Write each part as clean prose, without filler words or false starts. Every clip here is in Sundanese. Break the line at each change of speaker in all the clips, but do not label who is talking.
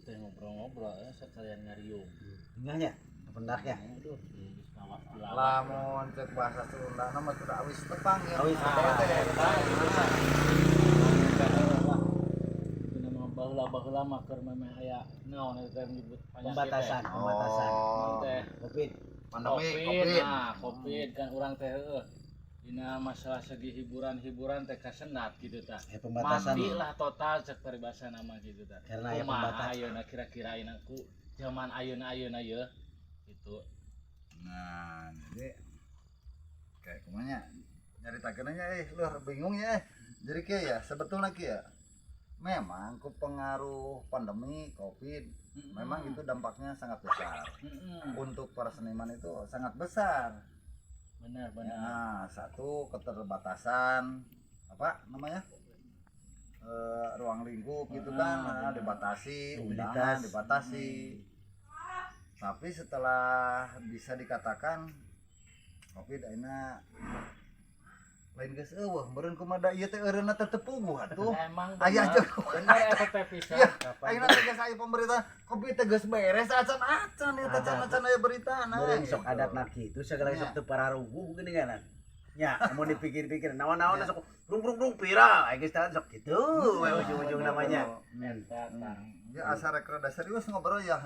Teh ngobrol-ngobrol ya, sekalian ngariung.
Tinggalnya pendaknya.
Aduh, geus lawas dilawas.
Lamun cek bahasa Sunda nama sudah awis tepang ya.
Awis
Ah,
tepang.
teh.
Eta gitu mah. Itu nama baheula-baheula mah keur memeh aya naon eta teh menyebut penyakit teh.
Pembatasan, pembatasan.
Naon
Oh,
teh?
Covid.
Pandemi
Covid,
Covid.
Nah, Covid kan urang teh heueuh. Dina masalah segi hiburan-hiburan teh kasenat gitu tah.
Ya, pembatasan.
Mati lah total cek paribasa nama gitu tah.
Karena aya
Kumaha
pembatasan.
Ayeuna kira-kira ayeuna ku zaman ayeuna ayeuna ye gitu.
Nah, jadi kayak kumanya nyaritakeun nya lur bingungnya eh. Jadi kieu ya, sebetulnya kieu ya. Memang ku pengaruh pandemi Covid memang itu dampaknya sangat besar. Untuk para seniman itu sangat besar.
Benar, benar.
Nah, satu keterbatasan apa namanya? Ruang lingkup gitu kan, nah, dibatasi, undangan
Mobilitas.
Dibatasi. Tapi setelah bisa dikatakan Covid ayeuna lain geus euweuh, meureun kumaha da ieu teh eureunna teh teu puguh atuh.
Emang
Aya
benar.
aja.
Benar eta teh pisan.
Iya, ayeuna teh geus aya pemerintah Covid teh geus beres acan-acan ieu teh acan-acan aya beritana.
Meureun sok
gitu.
Adat na kitu segala sok teu pararuguh geuning kan. Ya, mun dipikir-pikir naon-naon sok rung rung rung viral, aya geus sok kitu we ujung-ujung namanya.
Eta tah.
Ya asa rek rada serius ngobrol ya.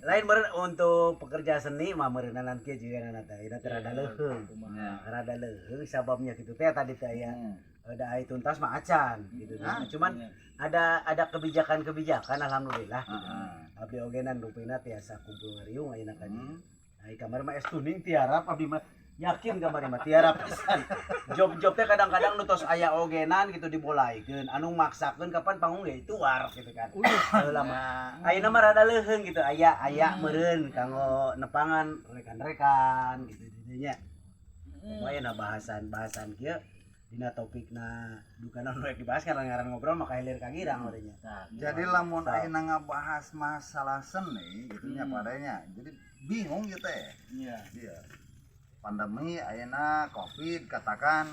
Lain meureun untuk pekerja seni mah meureunan kieu juga na teh, ieu teh rada leuheung.
Kumaha?
Rada leuheung sababnya kitu teh tadi teh aya ada aya tuntas mah acan gitu.
Ah,
Cuman ada kebijakan-kebijakan, alhamdulillah gitu.
Heeh.
Abdi ogenan rupina tiasa kumpul ngariung ayeuna ka dieu. Nah, kamari mah es tuning tiarap, abdi mah yakin kamari mah tiarap pisan. Job-job teh kadang-kadang nu tos aya ogenan gitu dibolaikeun, anu maksakeun kapan panggung ge itu war gitu kan. Baheula mah. Ayeuna mah rada leuheung gitu, aya aya meureun kanggo nepangan rekan-rekan gitu dinya. Lumayan lah bahasan-bahasan kieu dina topikna duka naon rek dibahas karena ngaran ngobrol maka hilir ka girang urangnya.
Nah,
Jadi lamun
So.
ayeuna ngabahas masalah seni gitu nya padanya. Jadi bingung gitu ya.
Iya.
Iya. Pandemi ayeuna Covid katakan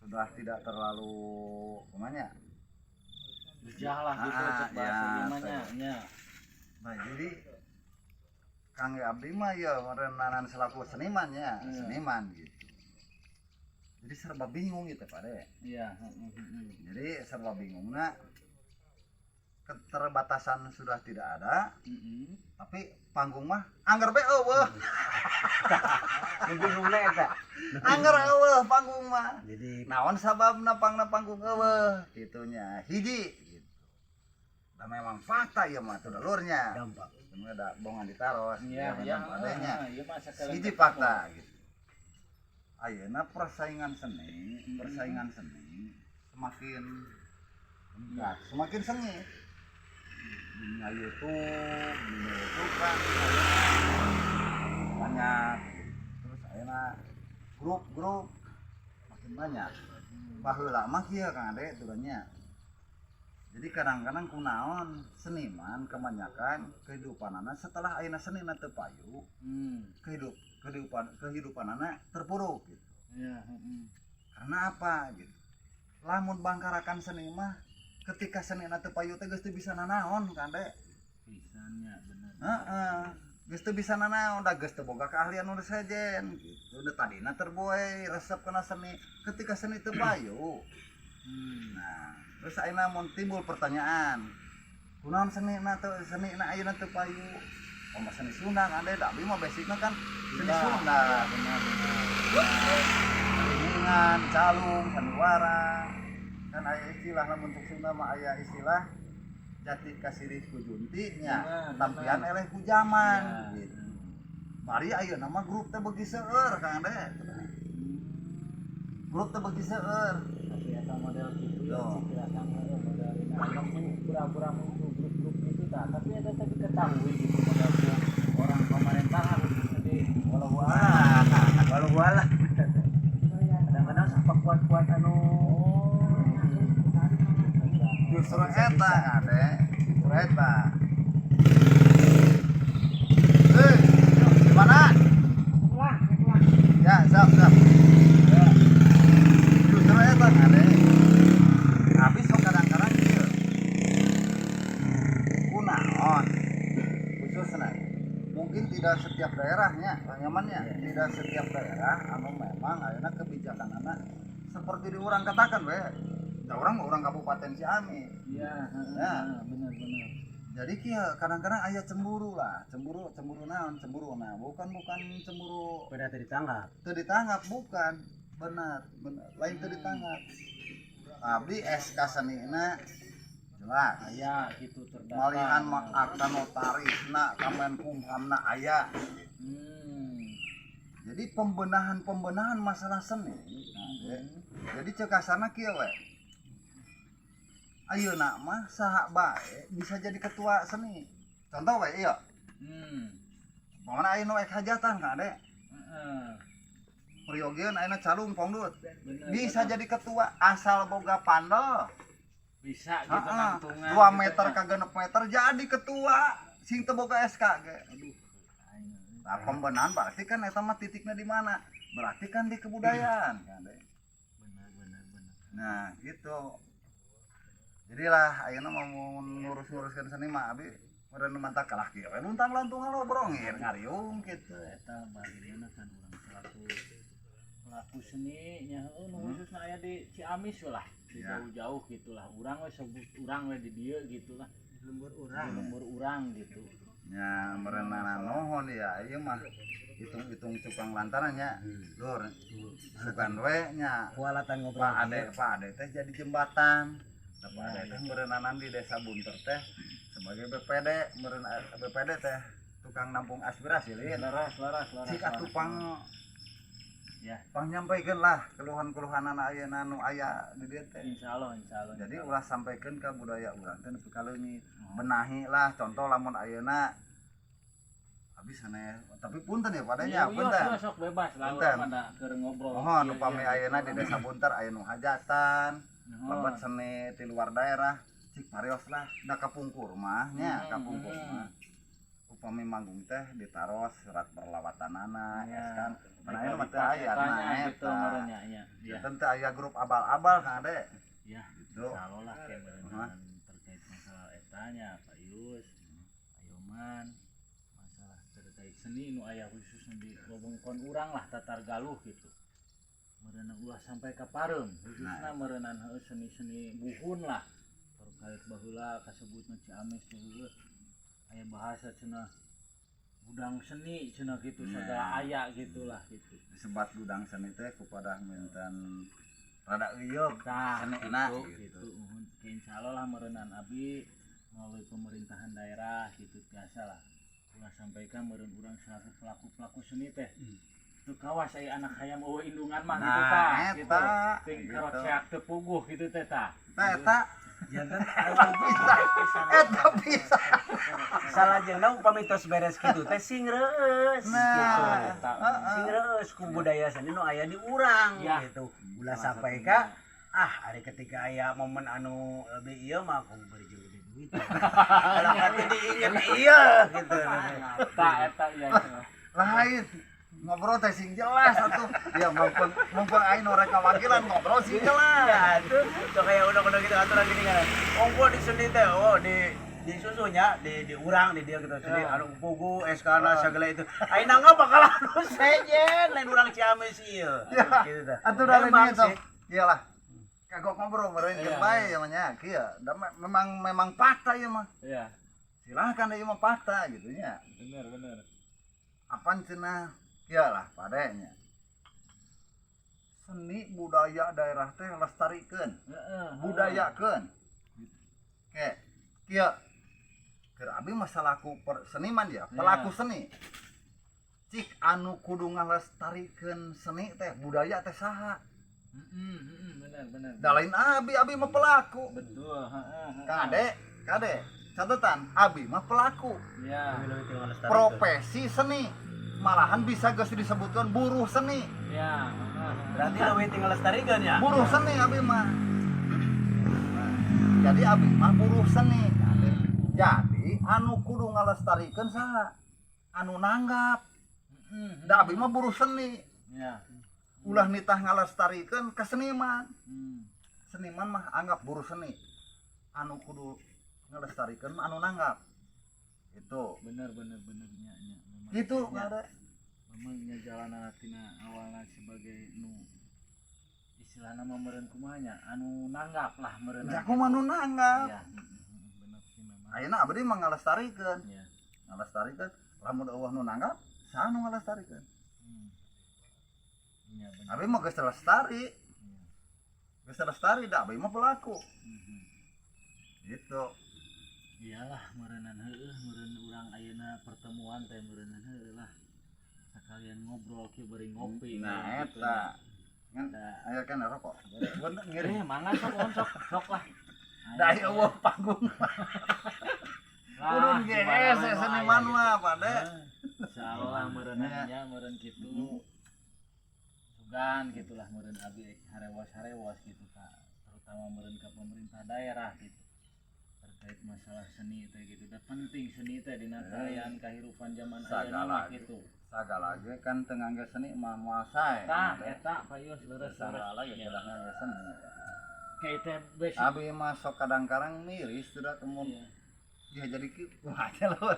sudah tidak terlalu kumanya.
Bejah lah gitu
Ah,
cek bahasa
ya,
gimana nya.
Nah, jadi Kang Abdi mah ya merenanan selaku seniman ya, seniman gitu. Jadi serba bingung gitu Pak De.
Iya, heeh.
Jadi serba bingung nah keterbatasan sudah tidak ada, tapi panggung mah angger be euweuh.
Nu bingungna eta.
Angger euweuh panggung mah.
Jadi
Naon sababna pangna panggung euweuh gitunya. Hiji gitu. Dan memang fakta ya mah tuh lurnya.
Dampak.
Cuma ada bongan ditaros.
Iya, iya.
Padanya.
Iya mah sekalian
Hiji
ketemu.
Fakta gitu. Ayeuna persaingan seni semakin meningkat, semakin sengit. Dunia YouTube kan banyak. Terus ayeuna grup-grup makin banyak. Baheula mah kieu Kang Ade turunnya. Jadi kadang-kadang kunaon seniman kebanyakan kehidupan setelah ayeuna seni teu payu, kehidupan kehidupan anak terpuruk gitu. Karena apa gitu? Lamun bangkarakan seni mah ketika seni teu payu teh geus teu bisa nanaon kan de.
Pisannya bener.
Heeh. Geus teu bisa nanaon da geus teu boga keahlian nu sejen gitu. Nu tadina terboy resep kana seni ketika seni teu payu. Nah, terus ayeuna mun timbul pertanyaan. Kunaon seni na ayeuna teu payu? Oh, mah seni Sunda kan da abdi mah basicna kan seni Sunda.
Benar, benar.
Ringan, calung, sandiwara. Kan aya istilah lamun cek Sunda mah aya istilah jati kasirih ku junti nya, tampian eleh ku zaman gitu. Mari ayeuna mah grup teh beuki seueur Kang Ade. Grup teh beuki seueur.
Tapi eta model gitu ya,
Tuh.
cik kang heueuh model ini anu ku pura-pura ku grup-grup gitu tah. Tapi eta teh diketahui gitu model ku orang pemerintahan khususnya di walau
Ah,
Walau walah. Kadang-kadang sampai kuat-kuat anu
justru eta Kang Ade, justru eta. Hei, gimana? Ya, siap, siap. Justru eta Kang Ade. Tapi sok kadang-kadang kieu. tidak setiap daerahnya, Kang Yamannya, tidak setiap daerah anu memang ayeuna kebijakan anak seperti di urang katakan we. Da urang mah urang Kabupaten Ciamis.
Iya, heeh,
Ya.
benar benar.
Jadi kieu kadang-kadang aya cemburu lah, cemburu cemburu naon, cemburu nah, bukan bukan cemburu
Pada tadi ditangkap.
Teu ditanggap, bukan. Benar, benar. Lain teu ditanggap. Abdi SK senina jelas.
Aya gitu terdaftar.
Malihan mah akta notarisna, Kemenkumhamna aya. Jadi pembenahan-pembenahan masalah seni. Nah, ya. Jadi cek kasarna kieu we. Ayeuna mah saha bae bisa jadi ketua seni. Contoh we ieu. Pamana aya nu ek hajatan ka Ade. Peryogian ayeuna calung pongdut. Bisa jadi ketua asal boga pandel.
Bisa gitu
Heeh.
nangtungan.
2
Gitu
meter
ya.
Ka 6 meter jadi ketua sing teu boga SK ge.
Aduh. Aing.
Nah, pembenahan berarti kan eta mah titiknya di mana? Berarti kan di kebudayaan kan, Dek.
Benar benar benar.
Nah, gitu. Jadilah ayeuna mau ngurus-nguruskeun seni mah abi meureun mantak kalah kieu we luntang lantung ngobrongir ngariung gitu.
Eta bagian kan urang selaku pelaku seni nya heueuh nu khususna aya di Ciamis lah, di jauh-jauh gitulah. Urang we sebut urang we di dieu gitulah.
Lembur urang.
Di lembur urang gitu.
Nya merenana nuhun ya ieu mah hitung-hitung cukang lantarannya. Lur, bukan we nya.
Kualatan ngobrol.
Pak Ade, Pak Ade teh jadi jembatan. Nah, Pak Ade teh meureunanan di Desa Bunter teh sebagai BPD, meureun BPD teh tukang nampung aspirasi lin.
Laras laras laras.
Cik atuh pang pang nyampaikeun lah keluhan-keluhan anak ayeuna nu aya di dieu teh.
Insyaallah, insyaallah.
Jadi ulah sampaikeun ka budaya urang teh nepi ka leungit. Benahi lah contoh lamun ayeuna habis aneh tapi punten ya padanya
Iya,
punten.
iya, sok bebas lah
Punten.
urang pada keur ngobrol.
Mohon
Iya,
upami
iya.
ayeuna di Desa Bunter aya nu hajatan,
Mohon.
lebat seni di luar daerah, cik parios lah da kapungkur mah nya, kapungkur mah. Upami manggung teh ditaros surat perlawatanana, SK. Nah, ayeuna mah teu aya
Tanya
nah
gitu
eta.
Meureun nya, nya. Ya.
Tentu aya grup abal-abal Kang Ade.
Ya,
Gitu.
insyaallah lah kayak meureun terkait masalah etanya Pak Yus, Ayoman, masalah terkait seni nu aya khususnya di wewengkon urang lah Tatar Galuh gitu. Meureun ulah sampai ka pareum, khususnya meureunan heueuh seni-seni buhun lah. Terkait baheula kasebutna Ciamis teh heueuh aya bahasa cenah gudang seni cenah gitu segala aya gitulah gitu.
Disebat gudang seni teh kepada minten rada euyeuh
Tah,
seni
gitu,
na
gitu.
gitu.
Muhun insyaallah lah meureunan abi melalui pemerintahan daerah gitu biasa lah. Ulah sampaikan meureun urang selaku pelaku-pelaku seni teh. Teu kawas aya anak hayam euweuh indungan mah gitu
Nah,
tah gitu.
eta
Ting
gitu.
karoceak teu puguh gitu teh tah.
Eta eta
Janten
bisa. Eta bisa.
Salajengna upami tos beres kitu teh sing reueus
Nah,
gitu.
Eta.
Sing reueus ku budaya seni nu aya di urang gitu. Ulah
Salah
sampai
satunya.
ka ah ari ketika aya momen anu lebih ieu mah aku beri jeung lebih duit. Kalau kata diinget iya gitu.
Eta eta iya.
Lain ngobrol teh sing jelas atuh. Ya mumpung mumpung aing nu rek ngawakilan ngobrol sing jelas.
Ya itu so kayak udah-udah gitu aturan gini kan. Oh gua di seni teh oh di susunya di urang di dia gitu seni anu pugu SK-na segala itu. Ayeuna mah bakal anu sejen lain urang Ciamis ieu.
Ya.
Gitu tah.
Atuh da lain
Emang
itu.
sih.
Iyalah. Kagok ngobrol meureun
Iya,
bae ya mah nya kieu. Da memang memang fakta ieu mah. Silahkan ieu mah fakta gitu nya.
Bener bener.
Apaan cenah iyalah padanya. Seni budaya daerah teh lestarikeun, budayakeun. Oke, kieu. Keur abi mah salaku seniman ya, pelaku seni. Cik anu kudu ngalestarikeun seni teh budaya teh saha?
Heeh, bener bener.
Da lain abi, abi mah pelaku.
Betul, heeh.
Kade, kade, catatan, abi mah pelaku. Profesi seni. Malahan bisa geus disebutkan buruh seni.
Ya, heeh.
Berarti leuwih tinggal lestarikeun ya.
Buruh seni abi mah. Nah, jadi abi mah buruh seni. Jadi anu kudu ngalestarikeun saha? Anu nanggap. Da abi mah buruh seni. Ulah nitah ngalestarikeun ke seniman. Seniman mah anggap buruh seni. Anu kudu ngalestarikeun mah anu nanggap. Itu.
Bener bener bener nya nya. Memang
Gitu ada.
Memang nya jalan tina awalna sebagai nu istilahna mah meureun kumaha nya, anu nanggap lah meureun.
Ya aku mah nu nanggap.
Iya, bener sih memang.
Ayeuna abdi mah ngalestarikeun. Ngalestarikeun, lamun euweuh nu nanggap, saha nu ngalestarikeun?
Iya, bener.
Abdi mah geus lestari. Geus lestari da abdi mah pelaku. Gitu.
Iyalah meureunan heueuh, meureun urang ayeuna pertemuan teh meureunan heueuh lah. Sekalian ngobrol kieu bari ngopi.
Nah,
gitu.
Eta. Ngan
Nah.
aya kan rokok. Bener ngiring.
Eh, mangga sok, on sok, sok lah.
Da euweuh panggung.
Lah,
Kudu
gimana
geus
we nu
seniman
aya
mah
gitu.
pade.
Insyaallah lah meureun
Nya.
Nya meureun kitu. Sugan gitulah meureun abi harewas-harewas gitu ka, terutama meureun ka pemerintah daerah gitu terkait masalah seni teh gitu. Da penting seni teh dina kaayaan kahirupan zaman ayeuna
Sagala
mah
ge.
Gitu.
Sagala ge kan teu ngangge seni mah moal sae.
Tah, eta Pak Yus, leres leres.
Sagala ge kudu ngangge seni.
Kayak teh basic.
Abi mah sok kadang-kadang miris sudah kemun. Ya jadi ki kumaha lho.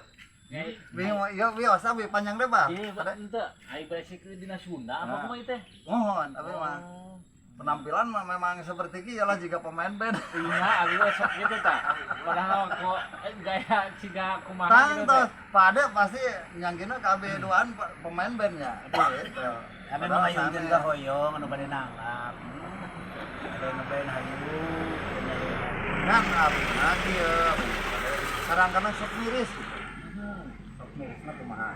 Kayak
Bi mah ieu biasa bi panjang lebar.
Iya, henteu. Ai basic dina Sunda apa
Nah.
kumaha ieu teh?
Mohon abi mah.
Oh.
Penampilan mah memang seperti ki lah jika pemain band.
Iya, abi mah sok gitu tah. Padahal kok gaya siga kumaha gitu
Tangtos,
teh.
pada pasti nyangkina KB duaan pemain bandnya. Gitu.
Kami
Padahal
mengayunkeun
sanes.
ka hoyong anu bade nanggap. Ada nu bade hayu.
Kan abi mah kieu. Kadang-kadang sok miris gitu. Sok mirisna kumaha.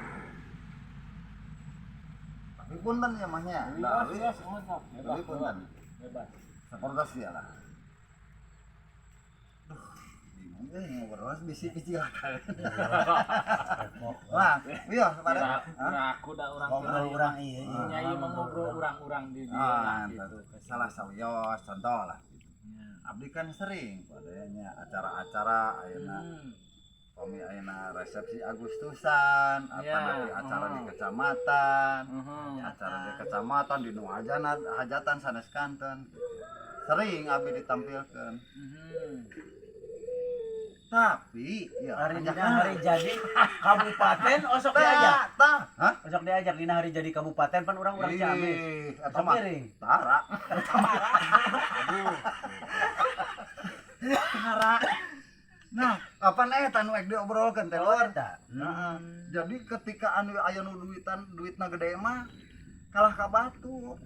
Tapi punten ya mahnya.
Bebas,
Tapi
bebas, oh, sok. Bebas,
tapi punten.
bebas.
Seperti ya lah. Duh, bingung ngobrol bisi kecil. Wah, iya pada.
Aku da urang
Ngobrol urang iya iya.
Nya ieu mah ngobrol urang-urang di dieu lah
Ah,
gitu.
salah sawios contoh lah.
Nya.
Abdi kan sering padanya acara-acara ayeuna, pami ayeuna resepsi Agustusan apa nanti acara di kecamatan, acara di kecamatan di nu hajatan hajatan sanes kanten gitu. Sering abdi ditampilkan, tapi ya
Hari dina hari jadi kabupaten osok diajak.
Tah, hah?
Osok diajak dina hari jadi kabupaten pan urang-urang Ciamis.
Ih, eta
Osok
mah
miring.
tara. Aduh. Tara. Nah, kapan eta nu ek diobrolkeun teh,
Oh,
Lur?
eta.
Heeh. Jadi ketika anu aya nu duitan, duitna gede mah kalah ka batu.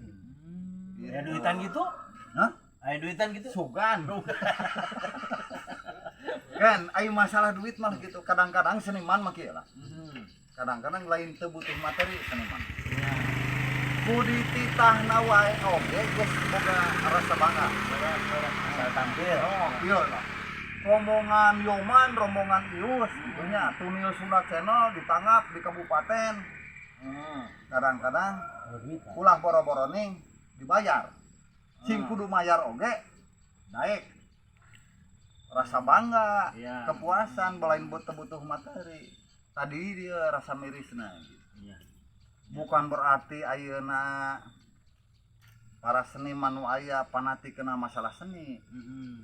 Ya duitan gitu?
Hah?
Aya duitan gitu?
Sugan. Kan ayo masalah duit mah gitu. Kadang-kadang seniman mah kieu lah. Kadang-kadang lain teu butuh materi seniman. Ku dititahna wae oge geus boga rasa bangga.
Asal tampil.
Oh, iya lah. Rombongan Yoman, rombongan Ius, gitu nya. Tunil Sunda Channel ditanggap di kabupaten. Kadang-kadang
Oh, duitan.
ulah boro-boro ning dibayar. Sing kudu mayar oge naik. Rasa bangga, kepuasan, belain butuh-butuh materi. Tadi dia rasa mirisna gitu. Bukan berarti ayeuna para seniman nu aya fanatik kena masalah seni.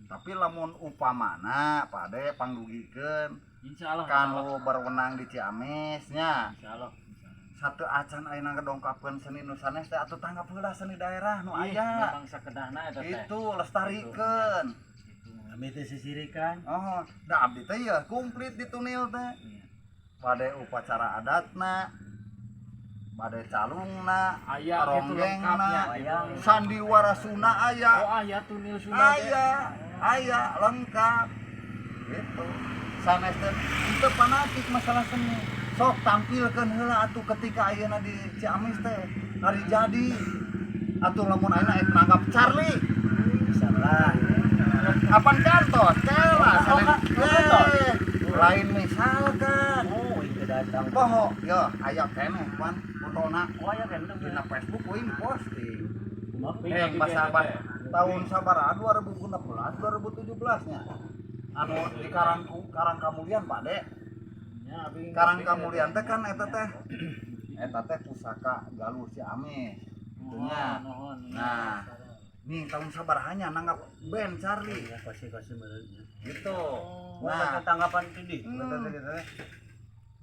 Tapi lamun upamana pade pangdugikeun
Insyaallah.
kanu berwenang di Ciamis nya.
Insyaallah. Insyaallah.
Satu acan ayeuna ngedongkapkeun seni nu sanes teh atuh tanggap heula seni daerah nu
Ih,
aya.
memang sakedahna eta teh.
Itu lestarikeun.
Gitu.
Kami teh sisirikan.
Oh, da abdi teh ya komplit di tunil teh. Bade upacara adatna, bade calungna,
Aya gitu
ronggengna,
lengkapnya.
Wayang.
Sandiwara Sunda aya.
Oh, aya tunil Sunda teh.
Aya, aya lengkap. Gitu. Sanes teh teu fanatik masalah seni. Sok tampilkeun heula atuh ketika ayeuna di Ciamis teh hari jadi. Atuh lamun ayeuna ek nanggap Charlie.
Bisa lah.
Apan kantos? Kela,
Oh,
sanes.
kantos.
Eh, lain misalkan.
Oh, itu datang.
Poho, yo aya keneh pan fotona
Oh, ya kan.
dina Facebook uing posting.
Kumaha?
Eh, masa apa? Tahun sabaraha 2016, 2017 nya. Anu di Karang Karang Kamulian, Pak De.
Ya, abi
Karang Kamulian teh kan eta teh. Eta teh pusaka Galuh Ciamis. Itunya.
Nuhun.
Nah, nih tahun sabarahanya nanggap band Charlie
Ya pasti pasti meureun.
gitu.
Nah,
Nah,
tanggapan ini.
Eta teh gitu teh.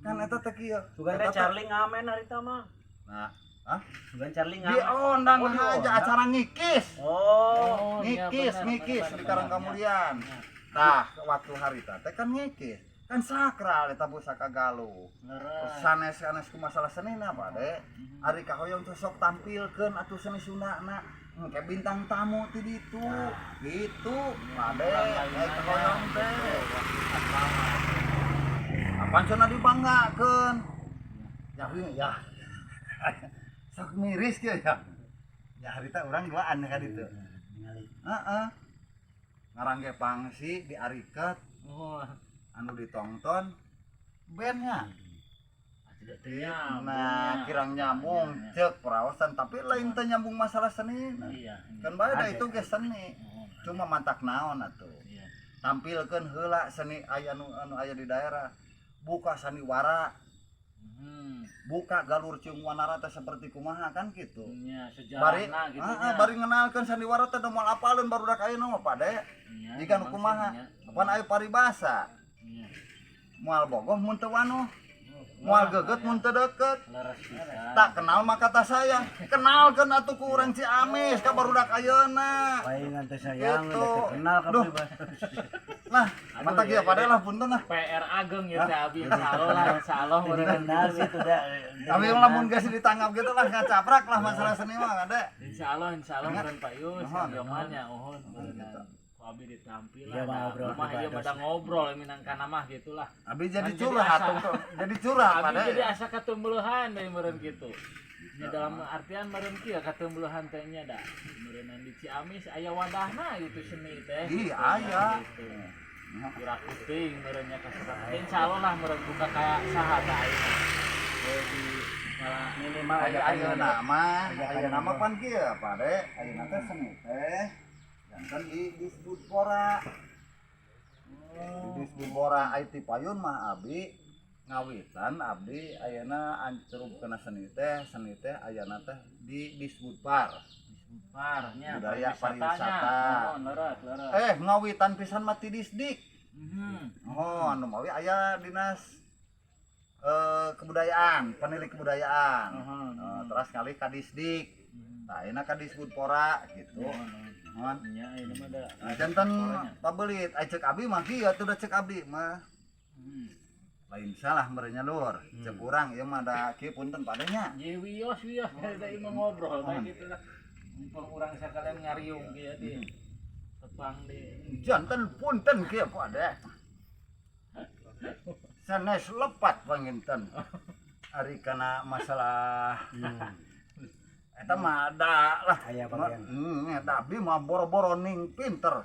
Kan eta teh kieu.
Sugan teh
Eta teh-
Charlie ngamen harita mah.
Nah, hah?
Sugan Charlie ngamen.
Diondang
Oh,
aja
diundang.
acara ngikis.
Oh.
Iya,
Ngikis,
benar,
ngikis
benar,
di Karang
benar.
Kamulian. Tah, waktu harita teh kan ngikis. Kan sakral eta pusaka Galuh.
Leres.
Sanes-sanes ku masalah seni na Pak De. Ari kahoyong teh sok tampilkeun atuh seni Sundana. Engke bintang tamu ti ditu. Gitu, Pak De. Ai kahoyong teh. Apaan cenah dibanggakeun? Ya ya. Sok miris kieu ya. Ya harita urang duaan ka ditu.
Ningali.
Heeh. Ngarangge pangsi di Ariket
Oh,
anu ditongton bandnya.
tidak teu nyambung,
Nah,
nya.
kirang nyambung
Iya,
cek perawasan tapi lain teu nyambung masalah seni.
iya.
Kan bae da
Ada.
itu ge seni.
Oh,
Cuma mantak naon atuh.
iya.
Tampilkeun heula seni aya anu anu aya di daerah. Buka sandiwara, buka galur Ciung Wanara teh seperti kumaha kan gitu.
Nya
Bari
sejarahna gitu
heeh,
nya.
Bari ngenalkeun sandiwara teh da moal apaleun barudak ayeuna mah Pak De.
Iya,
Jika nu
memang
kumaha?
sih, nya.
Pan aya paribasa.
Iya.
Moal bogoh mun teu wanuh, moal geget mun teu deket.
Leres pisan.
Tak kenal maka tak sayang. Kenalkeun atuh ku urang Ciamis ka barudak ayeuna.
Palingan teh sayang
Gitu.
udah terkenal ka
Duh.
pribadi.
Lah,
Aduh,
mantak
iya,
ya padahal
iya.
lah punten lah.
PR ageng ya teh abi, insyaallah lah, insyaallah
Jadi
meureun
kenal sih tidak.
Tapi lamun geus ditangkap gitu lah ngacaprak lah masalah seni mah ada.
Insyaallah, insyaallah meureun Pak Yus,
Nuhun.
Yoman nya uhun meureun. Ku abi ditampil
Iya,
lah.
mah ngobrol
Mah ieu
pribados.
pada ngobrol minangka mah gitulah.
Abi jadi
Kan jadi
curhat tuh. Jadi curhat
Abi
pada.
jadi asa katembeuhan deui meureun kitu. Nya dalam artian meureun kieu katembeuhan teh nya da. Meureunnan di Ciamis aya wadahna gitu seni teh.
Ih,
Gitu,
aya.
gitu. Kurang penting meureun nya kaserat. Insyaallah lah meureun buka kayak saha tah ayeuna. Di malah
Minimal
Aya ayeuna mah,
Ajakan
ayeuna mah
ngobrol.
pan kieu Pak De. Ayeuna teh seni teh janten di Disbudpora. Di Disbudpora ai ti payun mah abi ngawitan abdi ayeuna ancrub kana seni teh ayeuna teh di Disbudpar.
Parnya
Budaya pariwisata.
Oh, leres, leres.
Eh, ngawitan pisan mah ti Disdik. Oh, anu mawi aya dinas kebudayaan, penilik kebudayaan. Terus kali ka Disdik. Tah ayeuna ka Disbudpora gitu. Nuhun.
Nya ini mah da.
Nah, janten pabelit ai cek abi mah kieu atuh da cek abdi mah. Lain salah merenya lur. Cek urang ieu mah da kieu punten padanya.
Ye wios wios dari mah ngobrol bae gitu lah. Mumpung urang sakalian ngariung kieu di tepang di
Janten punten kieu pada. Sanes lepat panginten. Ari kana masalah eta mah da lah.
Aya bagian.
Eta abdi mah boro-boro ning pinter.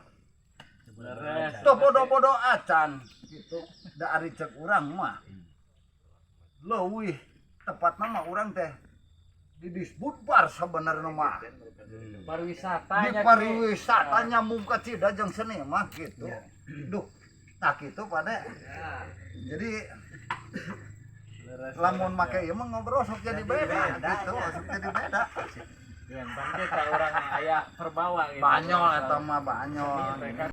Leres.
Teu bodo-bodo acan gitu. Da ari cek urang mah. Leuwih tepatna mah urang teh di Disbudpar sebenarnya mah.
Pariwisata
Di pariwisata nyambung ke Cida jeung seni mah gitu. Duh, tak gitu pada. Jadi lamun make ieu mah ngobrol sok jadi beda gitu, sok jadi beda.
Yang penting kita orang aya perbawa gitu.
Banyol eta mah banyol.
Seni teh kan.